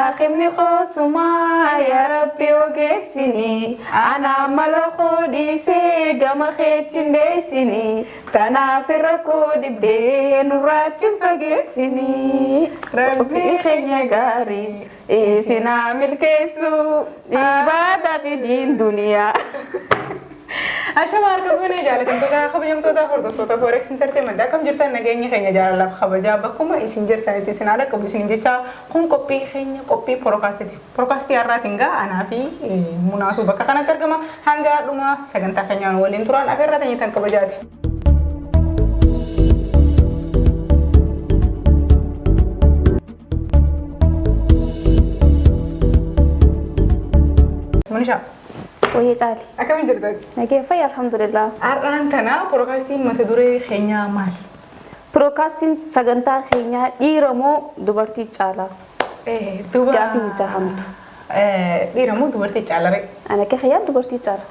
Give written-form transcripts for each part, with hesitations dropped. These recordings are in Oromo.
Saakibni koosumaa yaa Rabbi ogeessini, anaa mala koo dhiisee gama keetti deessini, tanaaf irra koo dibdee nurraatti hin fageessini. Rabbii keenya gaarii isinaa milkeessu ibaadaa fi diin duniyaa. Ashama harka fuunee, jaalatamtoota, kabajamtoota hordoftoota Forex Entertainment, akkam jirtan? Nageenya keenya jaalalaaf kabajaa bakkuma isin jirtanitti isin haadha qabu isin jecha. Kun qophii keenya qophii podcastiiti. Podcastii har'aatiin gaa anaa fi Munaatu bakka kanatti argama. Hanga dhuma sagantaa keenyaan waliin turan afeerraa teenyatan kabajaati. Munishaa. Wayya caali. Akkamiin jirtan? Nagee fayya, alhamdulillah. Har'aan tana podcastiin mata duree keenyaa maali? Podcastiin sagantaa keenyaa dhiira moo dubartii caalaa? Duuba. Gaafii mijaa'amtu. Dhiira moo dubartii caala ree? Ana akka kiyyaan dubartii caala.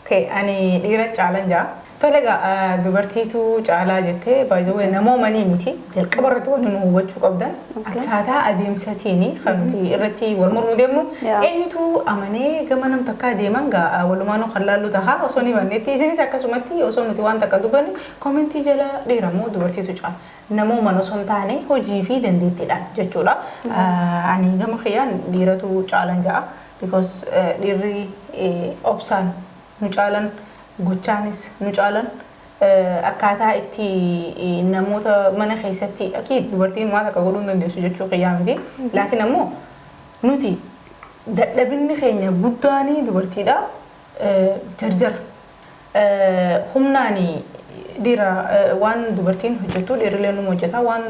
Okay, ani dhiira caalan jaa. Tole egaa, dubartiitu caalaa jettee baay'ee namoomanii miti. Jalqaba irratti wanti nu hubachuu qabdan, akkaataa adeemsatiin kan nuti irratti wal mormuu deemnu, eenyutu amanee gama nam takkaa deeman gaa walumaanuu kan laallu taha. Osoo ni bannetti isinis akkasumatti osoo nuti waan takka dubbannu commentii jala dhiira moo dubartiitu caala, namooman osoo hin taane hojii fi dandeettiidhaan jechuudha. Ani gama kiyyaan dhiiratu caalan ja'a. Because dhiirri obsaan nu caalan, gochaanis nu caalan, akkaataa itti namoota mana keessatti akii dubartiin waan takka godhuu hin dandeessu jechuu kiyyaa miti. Laakiin ammoo nuti dadhabinni keenya guddaanii dubartiidha jarjara. Humnaani dhiira waan dubartiin hojjetu dhiirrileen numa hojjeta, waan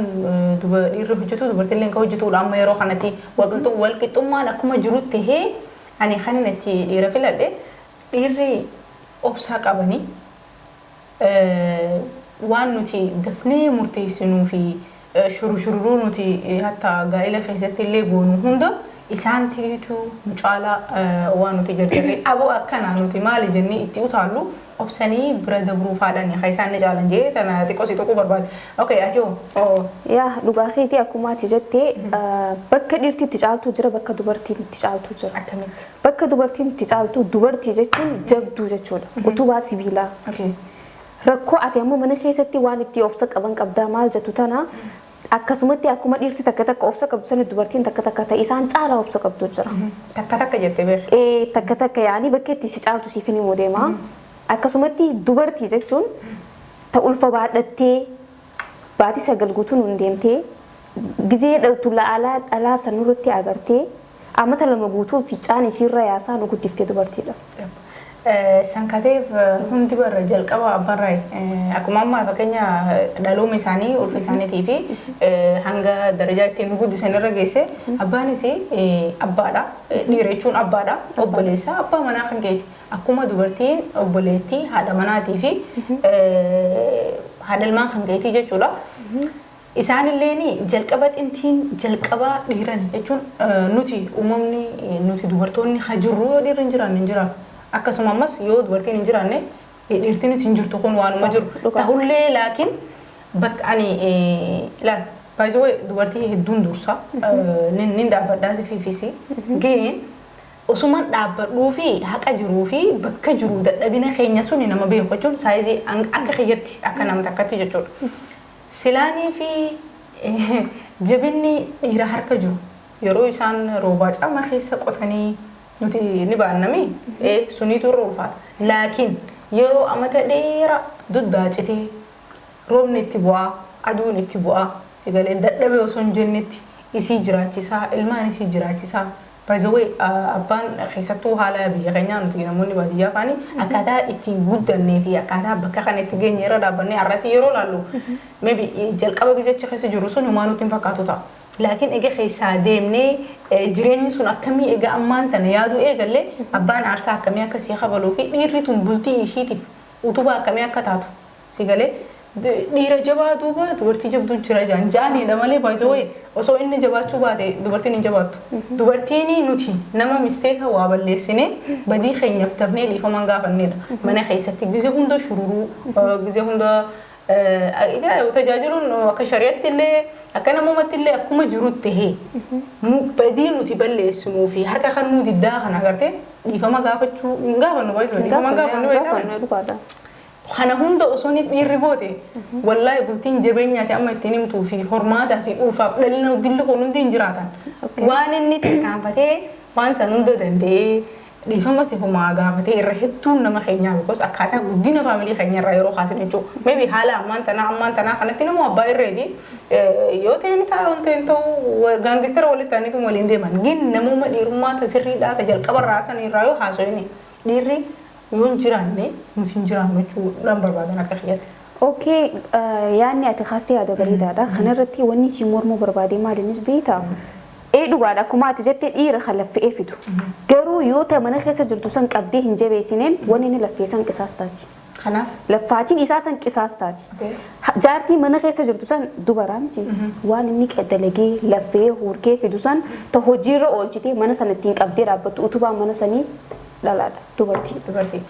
dhiirri hojjetu dubartiilleen kan hojjetudha. Amma yeroo kanatti walqixxummaan akkuma jirutti tahee, ani kan itti dhiira filadhe, dhiirri obsaa qabanii waan nuti dafnee murteessinuu fi shurushururuu nuti hatta gaa'ela keessatti illee goonu hunda isaantiitu nu caalaa, waan nuti jarjarree aboo akkanaa nuti maali jennee itti utaallu obsanii bira dabruu faadhani kan isaan ni caalan jee tana xiqqoo si tuquu barbaade. Okay, ati hoo? Yaa, dhugaa keetii. Akkuma ati jettee, bakka dhiirti itti caaltu jira, bakka dubartiin itti caaltu jira. Akkamitti? Bakka dubartiin itti caaltu, dubartii jechuun jabduu jechuudha. Utubaa sibiilaa. Rakkoo ati ammoo mana keessatti waan itti obsa qaban qabdaa maal jettu tana, akkasumatti akkuma dhiirti takka takka obsa qabdu sana dubartiin takka takka ta'e isaan caalaa obsa qabdu jira. Takka takka jettee beektu. Ee, takka takka yaanii bakka itti si caaltu siif ni deema. Akkasumatti dubartii jechuun ta ulfa baadhattee baatii 9 guutuu nuun deemtee, gizee dhaltu la'aalaa dhalaa sanurratti agartee, amata 2 guutuu ficcaan isiirra yaasaa nu guddiftee dubartiidha. Sankateef hundi barra jalqaba abbarraa akkuma ammaa fakkeenya dhalooma isaanii, ulfa isaaniitii fi hanga darajaa ittiin nu guddisan irra geesse, abbaanis abbaadha. Dhiira jechuun abbaadha. Obboleessa abbaa manaa kan keeti. Akkuma dubartiin obboleettii haadha manaatii fi haadha ilmaan kan keetii jechuudha. Isaanilleen jalqaba xintiin jalqaba dhiiran jechuun nuti uumamni nuti dubartoonni ha jirru yoo dhiirri hin jiraanne hin jiraatu. Akkasuma ammas yoo dubartiin hin jiraanne dhiirtinis hin jirtu, kun waanuma jiru. Ta'ullee laakiin bakka ani ilaal baay'ee dubartii hedduun dursa nin dhaabbadhaa fiifisi ga'een osuman dhaabbadhuu fi haqa jiruu fi bakka jiru dadhabina keenya suni nama beeku jechuun saayizii akka kiyyatti, akka nama takkatti jechuudha. Silaanii fi jabinni dhiira harka jiru yeroo isaan roobaa caama keessa qotanii nuti ni baannami suniitu irra ulfaata. Laakiin yeroo amata dheeraa duddaa citee, roobni itti bu'aa, aduun itti bu'aa, sigalee dadhabee osoo hin jennetti isii jiraachisaa, ilmaan isii jiraachisaa. By the way, abbaan keessattuu haala biyya keenyaa nuti namoonni baadiyyaa faani akkaataa itti guddannee fi akkaataa bakka kana itti geenye irra dhaabbannee har'atti yeroo laallu, maybe jalqaba gizecha keessa jiru sun homaa nutti hin fakkaatu ta'a. Laakiin egaa keessaa deemnee jireenyi sun akkamii egaa ammaan tana yaaduu eegallee, abbaan aarsaa akkamii akka sii kabaluu fi dhiirri tun bultii ishiitiif utubaa akkamii akka taatu si galee, dhiira jabaa duuba dubartii jabduu jira jaan jaaniidha malee, by the way, osoo inni jabaachuu baate dubartiin hin jabaattu. Dubartiin nuti nama mistake waa balleessine badii keenyaaf dafnee dhiifama gaafannedha. Mana keessatti gizee hunda shururuu, gizee hunda Tajaajiluun akka shari'aatti illee akka namummaatti illee akkuma jirutti tahee badii nuti balleessinuu fi harka kan nu diddaa kana agartee dhiifama gaafachuu hin gaafannu, baay'isuu dhiifama gaafannu beekama. Kana hunda osoo inni dhiirri goote, wallaahi bultiin jabeenyaati amma ittiin himtuu fi hormaataa fi ulfaaf dhalina dilli kun hundi hin jiraatan. Waan inni tarkaanfatee waan san hunda danda'ee dhiifama sifumaa gaafatee irra hedduun nama keenyaa, because akkaataa guddina faamilii keenya irraa yeroo kaasin jechuudha. Maybe haala ammaan tanaa kanatti nama abbaa irreeti yoo ta'e ni ta'a, yoo ta'e ta'u gangster walitti ta'aniitu waliin deeman. Gin namumma dhiirummaa ta sirriidhaa ta jalqaba irraa san irraa yoo haasofne, dhiirri yoo hin jiraanne nuti hin jiraannu jechuudhaan barbaadan akka kiyyatti. Okay, yaadni ati kaastee yaada bareedaadha. Kanarratti wanni si mormuu barbaade maaliinis beektaa? Ee, dhugaadha, akkuma ati jette dhiira kan laffe'ee fidu. Garuu yoo ta'e mana keessa jirtu san qabdee hin jabeessineen, wanni inni laffee san qisaas taati. Kanaaf. Laffaatiin isaa san qisaas taati. Jaartii mana keessa jirtu san dubaraa miti. Waan inni dalagee laffee hurkee fidu san ta hojiirra oolchitee mana sana ittiin qabdee dhaabbattu, utubaan mana sanii dhalaadha, dubartii. Dubartii.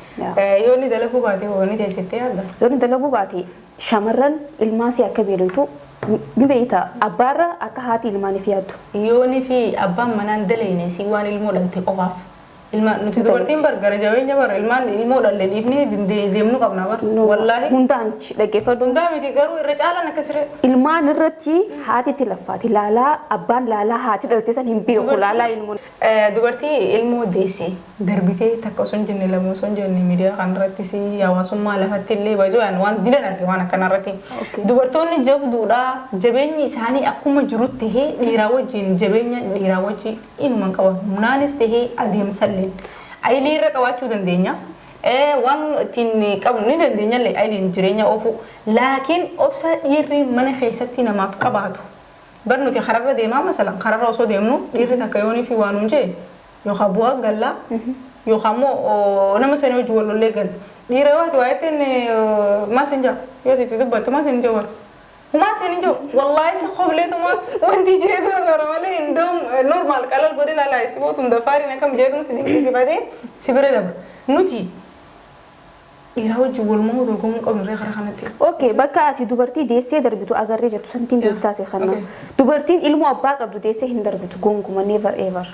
Yoo inni dalaguu baate hoo, inni teessittee yaadda? Yoo inni dalaguu baate, shamarran ilmaasii akka beelootu ni beekta, abbaarra akka haati ilmaaniif yaaddu. Yoo inni fi abbaan manaan daleene si waan ilmoo dhalte qofaaf, ilma nuti dubartiin bar gara jabeenya bar, ilmaan ilmoo dhalle dhiifnee deemnu qabna bar, wallaahi. Hundaa miti, dhaggeeffadhu. Hundaa miti, garuu irra caalaan akka siree. Ilmaan irratti haati itti laffaati, laalaa abbaan laalaa haati dhalte san hin beeku, laalaa ilmoon. Dubartii ilmoo deesse darbitee takka osoo hin jenne, lama osoo hin jenne, miidiyaa kanarrattis hawaasummaa lafatti illee baay'ee waan dilan arge waan akkanarratti. Dubartoonni jabduudha, jabeenyi isaanii akkuma jirutti tahee dhiiraa wajjin jabeenya dhiiraa wajjin inuma hin qaban, humnaanis tahee adeemsallee ayilii irra qabaachuu dandeenya. Waan ittiin qabnu ni dandeenyallee ayiliin jireenya oofuu, laakiin obsa dhiirri mana keessatti namaaf qabaatu. Bar nuti kararra deemaa, masalan kararra osoo deemnu dhiirri takka yoonii fi waan nuun jee, yookaan bu'aa gallaa yookaan immoo nama sanii hojii wal lollee galla. Dhiira yoo ati waa jetteen maal sin jaa, yoo ati itti dubbattu maal sin jiru, bara humaa sin hin jiru, wallaahi si qobleetuma wanti jeetuma toora malee hindoom normal qalal godhe laalaa si bootuun dafaariin akkam jeetuma si dinqisiifatee si bira dabra. Nuti dhiiraa wajjin wal mo'uu dorgomuu qabnu ree karaa kanatti. Okay, bakka ati dubartii deessee darbitu agarree jettu santiin deebisaase kana. Dubartiin ilmoo abbaa qabdu deessee hin darbitu gonkumaa, never ever.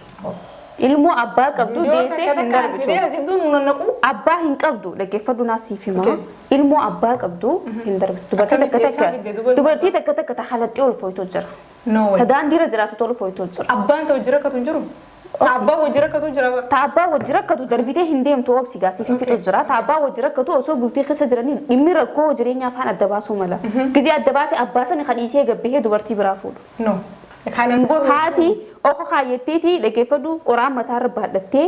Ilmoo abbaa qabdu deessee hin darbitu. Fidee asittuu nu nannaqu. Abbaa hin qabdu, dhaggeeffadhu, naas siif hima. Ilmoo abbaa qabdu hin darbitu. Dubartii takka takka, dubartii takka takka ta halaxxee ol fooytu jira. No way. Ta daandiirra jiraatu tolu fooytu jira. Abbaan ta'u jira akkatu hin jiru. Abbaa wajji rakkatu jira bara. Ta abbaa wajji rakkatu darbitee hin deemtu, obsi gaasiif hin fixu jira. Ta abbaa wajji rakkatu osoo bultii keessa jiranii dhimmi rakkoo jireenyaa afaan adda baasuu mala. Gizee adda baasee abbaa sana kadhiisee gabbihee dubartii biraa fuudhu. No. Kanan godhu. Haati oko kaayetteeti, dhaggeeffadhu, qoraan mataarra baadhattee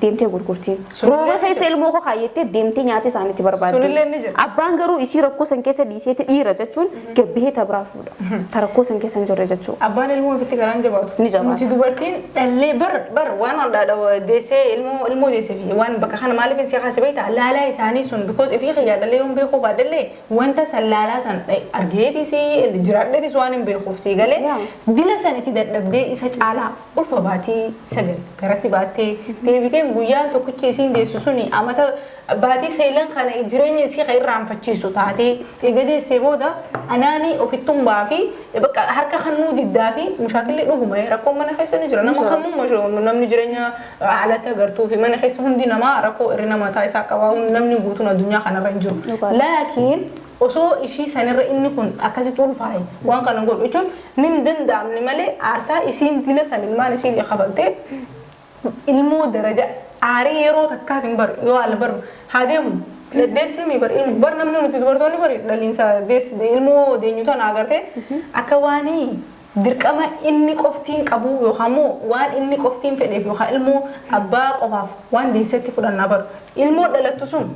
deemtee gurgurti. Sunillee Rooba ni keessa jira. ilmoo koo kaayyettee deemtee nyaata isaaniitti barbaaddi. Sunillee ni jira. Abbaan garuu isii rakkoo san keessa dhiiseeti dhiira jechuun gabbihee ta biraa fuudha. Ta rakkoo san keessa hin jirre jechuudha. Abbaan ilmoo ofitti garaan jabaatu. Ni jabaata. Nuti dubartiin dhallee bar bar waan deessee ilmoo deessee fi waan bakka kana maaliif hin seeqaa si beektaa, laalaa isaanii sun, because ifii kiyyaa dhallee yoon beekuu baadhallee wanta san laalaa san argeetis jiraadheetis waan hin beekuuf sii galee dila san itti dadhabdee isa caalaa ulfa baatii 9 garatti baattee deebitee guyyaan tokkichi isiin deessu suni amata baatii seelan kana jireenya isii kan irraanfachiisu taatee eega deessee booda anaanii ofittummaa fi bakka harka kannuu diddaa fi mushaakilli dhuguma rakkoon mana keessa ni jira. Nama kamuu namni jireenya alatti agartuu fi mana keessa hundi namaa rakkoo hir'ina mataa isaa qaba, namni guutuun addunyaa kanarra hin jiru. Laakiin osoo ishii sanirra inni kun akkasitti ulfaa'e waan kana godhu jechuun nin danda'amne malee, aarsaa isiin dila san ilmaan isii kafaltee ilmoo daraja aarii yeroo takkaatiin bar yoo haala bar haa deemu deessee bar ilmu bar namni nuti dubartoonni bari dhaliinsa ilmoo deenyu tana agartee akka waan dirqama inni qoftiin qabu yookaan immoo waan inni qoftiin fedheef yookaan ilmoo abbaa qofaaf waan deessetti fudhannaa. Bar ilmoo dhalattu sun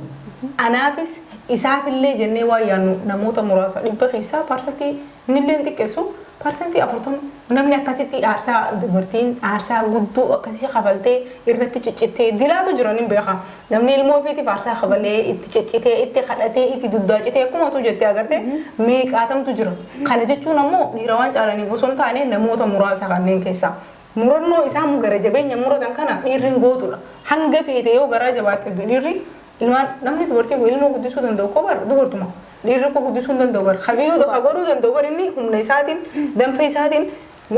anaafis isaafillee jennee waan yaannu namoota muraasa, 100 keessaa parsantii innillee hin xiqqeessu, 40% namni akkasitti aarsaa, dubartiin aarsaa guddoo akkasii kafaltee irratti ciccitee dilaatu jiran hin beeka. Namni ilmoo ofiitiif aarsaa kafalee itti ciccitee, itti kadhatee, itti duddaacitee akkuma tu jettee agartee meeqaatamtu jira. Kana jechuun ammoo dhiira waan caalaniif osoo hin taane, namoota muraasa kanneen keessaa. Murannoo isaan gara jabeenya muratan kana dhiirri hin gootudha. Hanga feete yoo garaa jabaatte dhiirri ilmaan namni dubartii ilmoo guddisuu danda'u koo bar dubartuma. Dhiirri koo guddisuu hin danda'u bar. Kabiyyuu ka godhuu danda'u bar inni humna isaatiin danfa isaatiin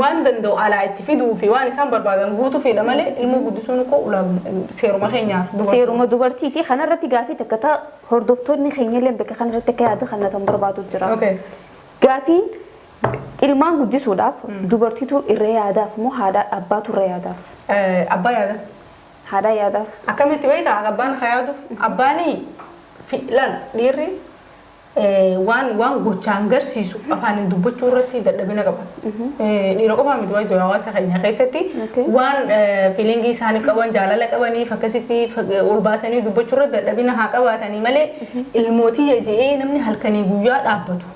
waan danda'u alaa itti fiduu fi waan isaan barbaadan guutuu fidha malee ilmoo guddisuun koo ulaa seeruma keenyaa dubartii. Seeruma dubartiiti. Kanarratti gaafii takka ta'a hordoftoonni keenya illee bakka kanarratti akka yaada kannatan barbaadu jira. Okay. Gaafiin ilmaan guddisuudhaaf dubartiitu irra yaadaaf moo haadha abbaatu irra yaadaaf? Abbaa yaada. Haadha yaadaaf. Akkamitti beektaa abbaan ka yaaduuf abbaanii laal dhiirri waan gochaan garsiisu afaaniin dubbachuu irratti dadhabina qaba. Dhiira qofaa miti waayee hawaasa keenya keessatti waan feelingii isaanii qaban jaalala qabaniif akkasitti ol baasanii dubbachuu irratti dadhabina haa qabaatanii malee ilmootiyya je'ee namni halkanii guyyaa dhaabbatu.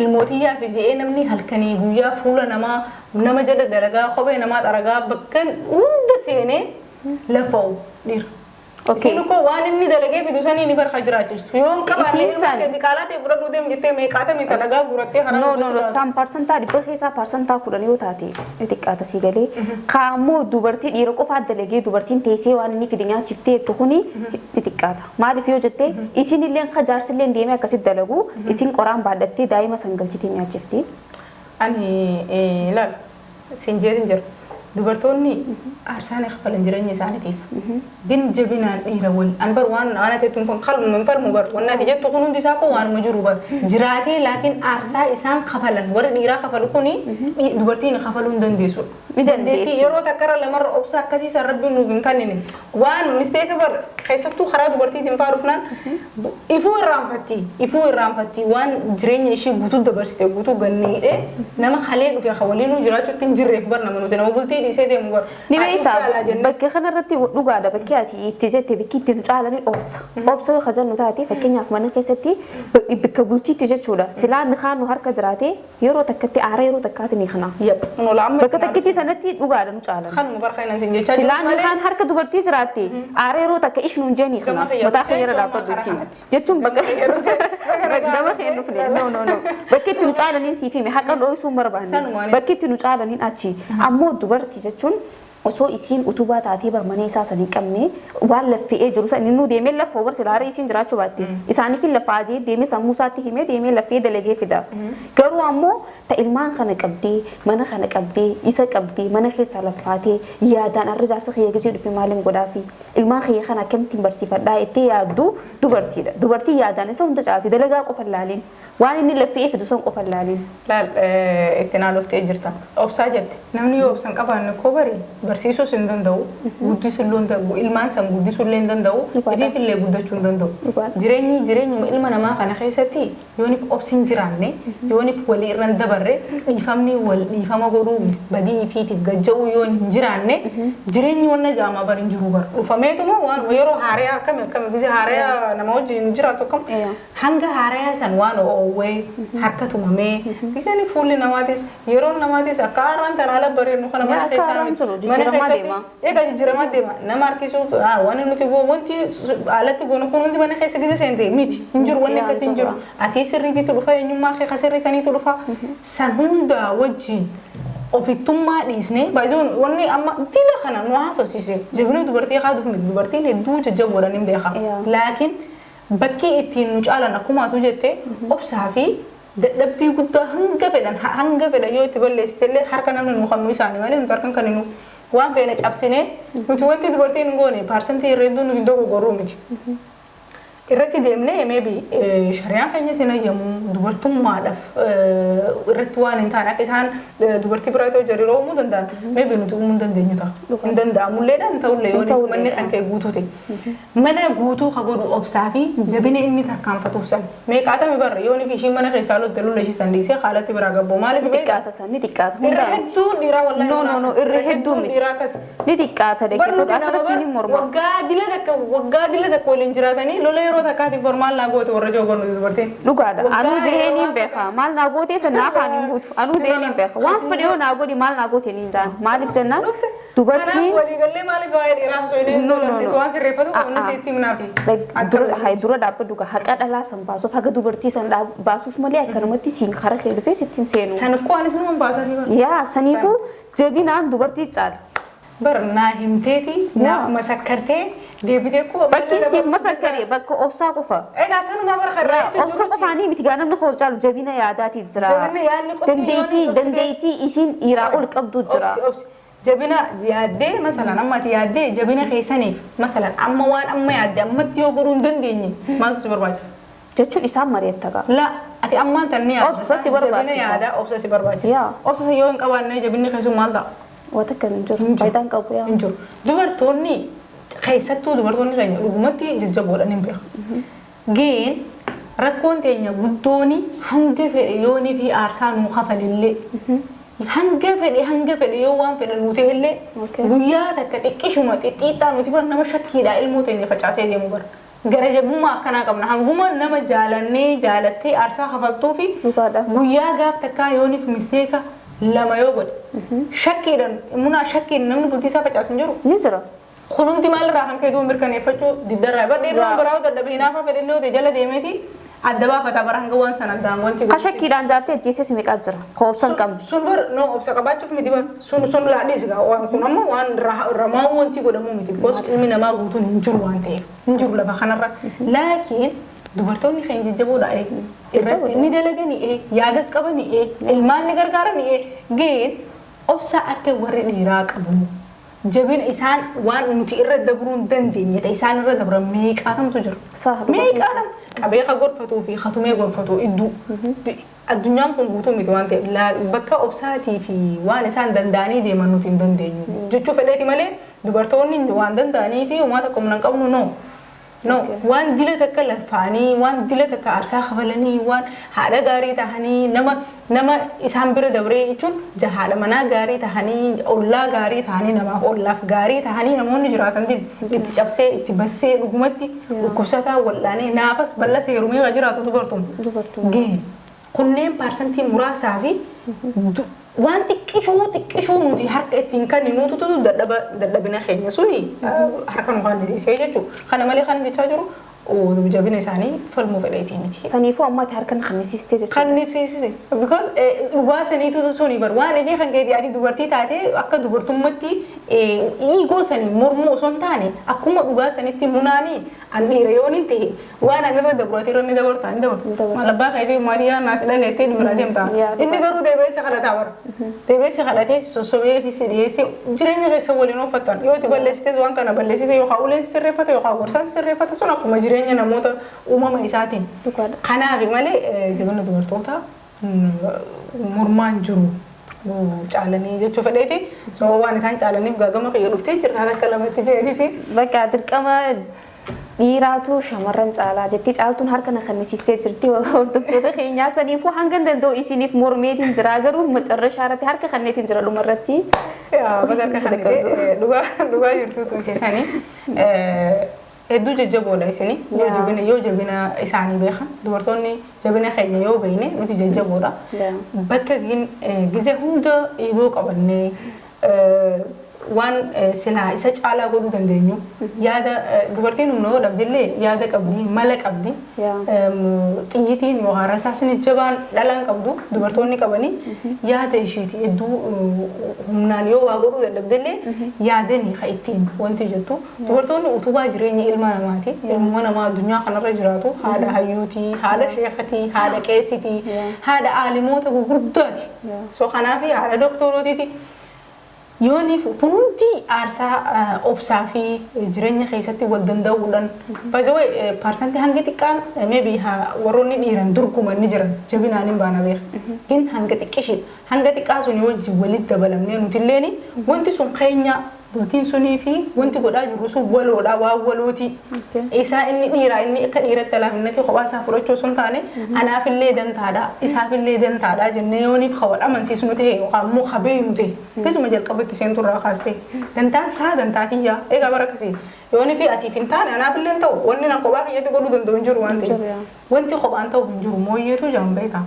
Ilmootiyyaa fi je'ee namni halkanii guyyaa fuula namaa nama jala dalagaa kophee namaa xaragaa bakka hunda seenee lafa'u dhiira. Isin koo waan inni dalagee fidu sanii ni barka jiraachistu. Yoo hin qabaanne Isiin san- ilma kee diqaalaa ta'e fudhadhuu deemu jettee meeqaatamii dalagaa guurattee karaa No, no, no, dubbachuu isaan 100% keessaa 10% yoo taate xiqqaata sii galee. Kaammoo dubartii dhiira qofaa dalagee dubartiin teessee waan inni fide nyaachiftee jettu kuni xixiqqaata. Maaliif yoo jette isin illee kan jaarsillee deemee akkasitti dalagu isin qoraan baadhattee daa'ima san galchitee nyaachifti. Ani ilaal siin jeetin jira. Dubartoonni aarsaa ni kafalan jireenya isaaniitiif. Gin jabinaan dhiira wal an bar waan waan ati jettu kun kalma hin falmu bar waan ati jettu kun hundi isaa koo waanuma jiru bar jiraatee laakiin aarsaa isaan kafalan warri dhiiraa kafalu kuni dubartiin kafaluu hin dandeessu. Ni dandeessi. Yeroo takkarra lamarra obsa akkasii san rabbiin nuuf hin kennine waan mistake bar keessattuu karaa dubartiitiin faa dhufnaan ifuu irraanfatti waan jireenya ishii guutuu dabarsite guutuu ganniidhe nama halee dhufe ka waliinuu jiraachuutti hin jirreef bar nama nuti nama bultii dhiisee deemu bar. Ni beektaa, bakka kanarratti dhugaadha bakki ati itti jette bakki itti nu caalanii obsa. Obsa yoo kajannu taate fakkeenyaaf mana keessatti bakka bultiitti jechuudha. Silaa ni kaan nu harka jiraate yeroo takkatti aara yeroo takkaatti ni kana. Bakka takkitti tanatti dhugaadha nu caalan. Kanuma barka sin jechaa Silaa ni kaan harka dubartii jiraatte aara yeroo takka ishnu hin jeenii kana mataa kee irra dhaabbadhu jechuun bakka gama kee dhufne, no, no, no, bakki itti nu caalaniin siif hime haqa dho'isuu hin barbaanne bakki itti nu caalaniin achi ammoo dubartii jechuun osoo isiin utubaa taatee barmanee isaa san hin qabne waan laffe'ee jiru san inni deemee laffoo bar silaa isiin jiraachuu baatte isaaniif hin laffaa ajee deemee sammuu isaatti himee deemee laffee dalagee fida. Garuu ammoo ta ilmaan kana qabdee mana kana qabdee isa qabdee mana keessa laffaatee yaadaan arra jaarsa kiyya gisee dhufe maaliin godhaafi ilmaan kiyya kana akkamittiin barsiifadhaa jettee yaaddu dubartiidha. Dubartii yaadaan isa hunda caalti dalagaa qofa ilaaliin waan inni laffee fidu san qofa ilaaliin. Laal itti naa dhuftee jirta. Obsaa jette. Namni yoo obsan qabaanne koo bari barsiisuus hin danda'u. Guddisuu illee hin danda'u. Ilmaan san guddisuu illee hin danda'u. Ifiif illee guddachuu hin danda'u. Jireenyi jireenyuma ilma namaa kana keessatti yoonif obsi hin jiraanne yoonif walii irra hin dabarre dhiifamni wal dhiifama godhuu badii ifiitiif gajja'uu yoon hin jiraanne jireenyi wanna jaamaa bari hin jiru bara. Dhufameetuma waan yeroo haariyaa akkami akkami gisee haariyaa nama wajjin jiraatu akkam hanga haariyaa san waan oowwee harka tumamee giseen fuulli namaatis yeroon namaatis akka haaraan tana ala bareednu kana mana keessaa mana keessatti egaa jijjiiramaa deema nama harkisuuf waan nuti wanti alatti goonu kun hundi mana keessa gise seente miti hin jiru wanni akkasii hin jiru ati sirriititu dhufa eenyummaa kee kasirrii saniitu dhufa san hundaa wajjin ofittummaa dhiisnee baay'ee wanni amma bila kana nu haasofsiise jabina dubartii haaduuf miti dubartiin hedduu jajjaboodhaan hin beeka laakiin bakki ittiin nu caalan akkuma atu jette obsaa fi dadhabbii guddaa hanga fedhan yoo itti balleessite illee harka namni nu kannu isaanii malee nuti harkan kan nu waan feene cabsinee nuti wanti dubartiin hin goone paarsantii irra hedduu nuti dogoggorruu miti. Irratti deemnee maybe shari'aan keenya sin ayyamu dubartummaadhaaf irratti waan hin taane akka isaan dubartii biraa ta'uu jariiroo uumuu danda'an maybe nuti uumuu hin dandeenyu ta'a. Hin danda'amulleedha hin ta'ullee yoo manni kan kee guutuu ta'e. Mana guutuu ka godhu obsaa fi jabina inni tarkaanfatuuf san. Meeqaatami barra yoo fi ishiin mana keessaa lolte lola ishii san dhiisee haalatti biraa gabboo maaliif Ni xiqqaata san, ni xiqqaata. Irra hedduun dhiiraa wallahi. No, no, no, irra hedduu miti. Dhiiraa akkas. Ni xiqqaata dhaggeeffatu asirra siin hin morma. Waggaa dila takka waliin jiraatanii lola yeroo takkaatiif bar maal naa goote warra jiru nuti dubartiin. Dhugaadha. Anuu jeheen hin beeka. Maal naa gootee san naa afaan hin guutu. Anuu jeheen hin beeka. Waan fedhe yoo naa godhi maal naa goote ni jaan. Maaliif jennaan dubartiin Kanaaf waliigallee maaliif waa'ee dhiiraa osoo hin No, no, no. waan sirreeffatu qabnu sitti himnaafi. Dura hay dura dhaabbadhu gaa haqa dhalaa san baasuuf haga dubartii san baasuuf malee akkanumatti siin kara kee dhufee sittiin seenu. San koo anis numa baasanii bara. Yaa saniifuu jabinaan dubartii caala. Bar naa himteeti naaf masakkartee Deebitee koo. Bakki siif masakkaree bakka obsaa qofa. Egaa sanumaa bara karraa Obsa qofaanii miti gaa namni koo caalu jabina yaadaati jira. Jabinni yaadni qofti Dandeettii yoo dandeettii isiin dhiiraa ol qabdu jira. Obsi obsi. Jabina yaaddee masalan amma ati yaaddee jabina keessaniif masalan amma waan amma yaadde ammatti yoo godhuu hin dandeenye maaltu si barbaachisa? Jechuun isaan mari'atta gaa. La ati ammaan tan ni yaadda. Obsa si barbaachisa. Jabina yaadaa obsa si barbaachisa. Yaa. Obsa si yoo hin qabaanne jabinni keessun maal ta'a? Waa takka hin jiru. Faayidaan qabu yaa. Hin jiru. Dubartoonni keessattuu dubartoonni keenya dhugumatti jajjaboodhaan hin beeku. Geen rakkoon teenya guddooni hanga fedhe yoonii fi aarsaa nuu kafalillee hanga fedhe yoo waan fedhe nuu ta'ellee guyyaa takka xiqqishuma xixiixaa nuti bar nama shakkiidhaa ilmoo teenya facaasee deemu bara. Gara jabummaa akkanaa qabna hanguma nama jaalannee jaalattee aarsaa kafaltuu fi Dhugaadha. guyyaa gaaf takkaa yooniif mistake lama yoo godhe shakkiidhaan munaa shakkiin namni bultii isaa facaasu hin jiru. Ni jira. Kunumti maalirraa kan ka'e duuba mirkaneeffachuu diddarraa bar dhiirri waan biraa dadhabee hinaafa fedhillee yoo ta'e jala deemeeti adda baafata bara hanga waan sana addaan wanti Ka shakkiidhaan jaartee ajjeesses meeqaa jira. Ka obsa hin qabne. Sun bar no obsa qabaachuuf miti bar sun laadhiis gaa waan kun ammoo waan ramaa wanti godhamuu miti because ilmi namaa guutuun hin jiru waan ta'eef hin jiru lafa kanarra laakiin dubartoonni keenya jajjaboodha irratti ni dalagani yaadas qabani ilmaan ni gargaarani geen obsa akka warri dhiiraa qabu jabina isaan waan nuti irra dabruu hin dandeenyedha isaan irra dabran meeqaatamtu jira. Saah, Meeqaatam qabee ka gorfatuu fi katumee gorfatuu idduu addunyaan kun guutuu miti waan ta'eef bakka obsaatii fi waan isaan danda'anii deeman nuti hin dandeenyu jechuu fedheeti malee dubartoonni waan danda'anii fi uumaa tokko humna hin qabnu no. No, waan dila takka lafaanii, waan dila takka aarsaa kafalanii, waan haadha gaarii tahanii, nama isaan bira dabree jechuun haadha manaa gaarii tahanii, ollaa gaarii tahanii, namaaf ollaaf gaarii tahanii namoonni jiraatan din itti cabsee itti bassee dhugumatti dhukkubsataa wal'aanee naafas bal'as heerumee kan jiraatu dubartuma. Dubartuma. Gee kunneen paarsantii muraasaa fi waan xiqqishuu xiqqishuu nuti harka ittiin kenninuutu dadhaba dadhabina keenya suni harka nu kaannisiisee jechuudha. Kana malee kan jechaa jiru jabina isaanii falmuu fedheetii miti. Saniifuu amma ati harka na kannisiistee jechuudha. Kannisiisise because dhugaa saniitu suni bar waan ifee kan keetii ati dubartii taatee akka dubartummatti ego sanii mormuu osoo hin taane akkuma dhugaa sanitti munaanii an dhiira yoon hin ta'e waan an irra dabru ati irra ni dabarta ni dabarta. Maal abbaa keetii maatii yaa naas dhaleettee biraa deemta. Inni garuu deebi'ee si kadhataa bara. Deebi'ee si kadhatee si sossobee fi si dhiyeessee jireenya keessa waliin ooffattan yoo itti balleessites waan kana balleessite yookaan uleen si sirreeffata yookaan gorsaan si sirreeffata sun akkuma jireenya namoota uumama isaatiin. Dhugaadha. Kanaaf malee jabina dubartoota mormaan jiru caalanii jechuu fedheeti. So waan isaan caalaniif gaagama kiyya dhuftee jirta akka lamatti jeetisi. Bakka dirqama dhiiraatu shamarran caalaa jetti caaltuun harka na kannisiistee jirti hordoftoota keenyaa saniifuu hanga danda'u isiniif mormeetiin jira garuu macarrashaa irratti harka kanneetiin jira dhumarratti. Baga harka kannite dhugaa dhugaa jirtuutu isiisanii hedduu jajjaboodha isini yoo jabina yoo jabina isaanii beekan dubartoonni jabina keenya yoo beekne nuti jajjaboodha. Bakka gizee hunda ego qabannee waan silaa isa caalaa godhuu dandeenyu yaada dubartiin humna yoo dhabdillee yaada qabdi mala qabdi xiyyitiin yookaan rasaasni jabaan dhalaan qabdu dubartoonni qabanii yaada ishiiti hedduu humnaan yoo waa godhuu dadhabdillee yaadani ka ittiin wanti jettu dubartoonni utubaa jireenya ilma namaati ilma namaa addunyaa kanarra jiraatu haadha hayyuutii haadha sheekatii haadha qeessitii haadha aalimoota gurguddaati so kanaaf haadha doktorootiiti. Yooniif hundi aarsaa obsaa fi jireenya keessatti wal danda'uudhaan by paarsantii hanga xiqqaan maybe warroonni dhiiran dorgoman ni jiran jabinaan hin baana beeka. Gin hanga xiqqishiidha. Hanga xiqqaa sun wajjin walitti dabalamnee nuti wanti sun keenya bultiin sunii fi wanti godhaa jirru sun waloodha waan walooti. Isaa inni dhiiraa inni akka dhiiratti alaafinnati kophaa isaa fudhachuu osoo hin taane anaafillee dantaadha isaafillee dantaadha jennee yooniif hawal amansiisnu ta'e yookaan immoo habeeynu ta'e keessuma jalqabatti seenturraa kaastee dantaan isaa dantaatiyyaa egaa bara akkasii yoonii fi atiif hin taane anaafillee hin ta'u wanni nan kophaa kiyyatti godhuu danda'u hin jiru waan ta'eef wanti kophaan ta'u hin jiru mooyyeetu jaan beekaa.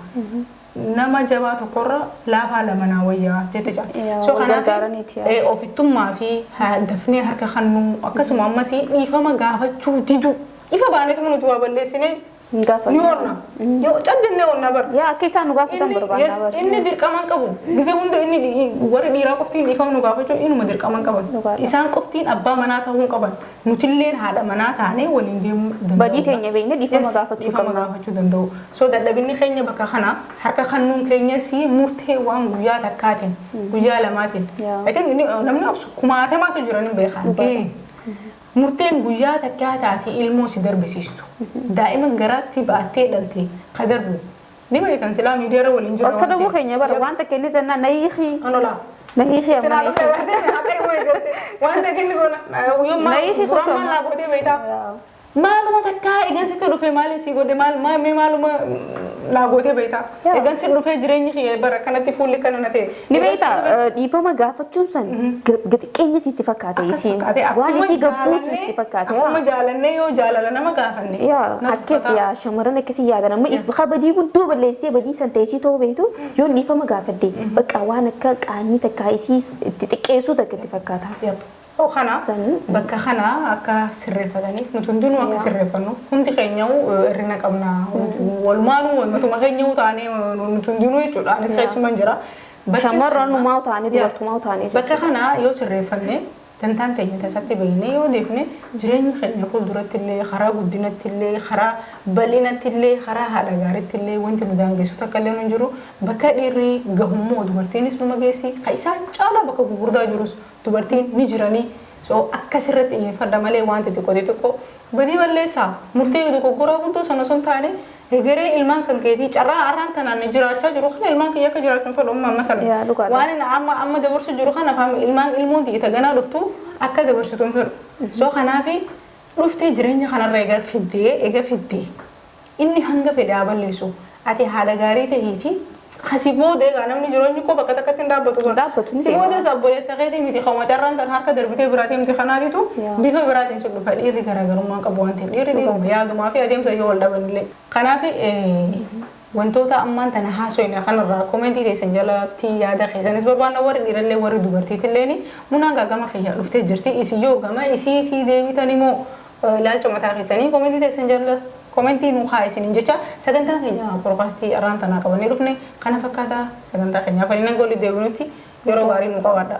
Nama jabaa tokkorra laafaa lama naa wayyaa jette jaa. Yaa, So wal kanaaf gargaaraniiti, yaa. Ofittummaa fi dafnee harka kannuu akkasuma ammas dhiifama gaafachuu didu. Ifa baaneetuma nuti waa balleessine Hin gaafannu. Ni oolna. Yoo cal jennee oolna bara. Yaa, akka isaan nu gaafatan barbaadna Yes, bara. inni dirqama hin qabu. Gizee hunda inni warri dhiiraa qoftiin dhiifama nu gaafachuu inuma dirqama hin qaban. Dhugaadha. Isaan qoftiin abbaa manaa ta'uu hin qaban. Nutilleen haadha manaa taanee waliin deemuu danda'u. Badii teenya beeknee dhiifama Yes, gaafachuu dhiifama qabna. gaafachuu danda'u. So dadhabinni keenya bakka kana harka kennuun keenya si murtee waan guyyaa takkaatiin, guyyaa lamaatiin. I think namni obsu kumaatamaatu jiran hin beekan. Dhugaadha. Murteen guyyaa takkaa taatee ilmoo si darbisiistu. Daa'ima garaatti baattee dhalte ka darbu. Ni beektan silaa miidiyaarra waliin jira. Obsa dhabuu keenya bara waan takka inni jennaan na hiikii. Anola. Na hiikii amma na Kanaafuu hiikii. agartee akka himu eegalte. Waan takka inni goona. Yoo Na hiikii duraan kottu maal naa gootee beektaa? Yaa. Maaluma takkaa egan sitti dhufee maaliin si godhe, maal maal mee maaluma naa gootee beektaa? Yaa. Egan si dhufee jireenyi kiyya bara kanatti fuulli kana na ta'e. Ni beektaa, dhiifama gaafachuun san gaxiqqeenya sitti fakkaate isiin. Waan isii gabbuusu sitti fakkaate. Akkuma jaalannee yoo jaalala nama gaafanne. Yaa, na akkas tuffata. Yaa, shamarran akkasii yaadan amma is badii guddoo balleessitee badii san ta'e ta'uu beektu yoo dhiifama gaafadde bakka waan akka qaanii takkaa isii itti xiqqeessuu takka itti fakkaata. Yep. Oh, kana bakka kana akka sirreeffataniif nuti hundinuu akka sirreeffannu, hundi keenyaa'u hir'ina qabna, walumaanuu matuma keenyaa'u taanee nuti hundinuu jechuudha, anis keessuman jira. Shamarranumaa taanee dubartumaa taanee. Bakka kana yoo sirreeffanne dantaan teenya tasatti beeknee yoo deefne jireenya keenya fuulduratti illee, karaa guddinatti illee, karaa bal'inatti illee, karaa haadha gaariitti illee wanti nu daangessu takka illee nu jiru. Bakka dhiirri gahummoo dubartiinis numa geessi, ka isaan caalaa bakka gurguddaa jirus dubartiin ni jiranii. So akkasirratti xiyyeeffadha malee wanti xiqqoo xixiqqoo badii balleessaa murtee dogoggoraa guddoo sana osoo hin taane, egeree ilmaan kan keetii carraa har'aan tanaan jiraachaa jiru kana ilmaan kiyya akka jiraachuu hin fedhu amma sana. Waan inni amma amma dabarsu jiru kana afaan ilmaan ilmoon xiyyita ganaa dhuftu akka dabarsitu hin fedhu. So kanaafi dhuftee jireenya kanarra eega fiddee inni hanga fedhe haa balleessu, ati haadha gaarii tahiiti kasi booda egaa namni jireenyi koo bakka takkatti hin dhaabbatu Hin dhaabbatu, ni Si deema. booda obboleessa keetii miti, kan wacarraan tan harka darbitee biraatii miti, kanaatitu bifa biraatiin sun dhufa. Dhiirri garaagarummaa qabu waan ta'eef dhiirri dhiiruma yaadumaa fi adeemsa yoo wal dhabanillee. Kanaaf wantoota ammaan tana haasoyne kanarraa comment teessan jalatti yaada keessanis barbaanna, warri dhiirallee warri dubartiitilleen. Munaan gama kiyya dhuftee jirti, isin yoo gama isiitii deebitan immoo ilaalcha mataa keessanii comment teessan jala comment nuu haa isiniin jecha. Sagantaa keenya podcast arraan tanaa qabannee dhufne kana fakkaata. Sagantaa keenya afaan nan goolii deebinutti yeroo gaarii nu qabaadha.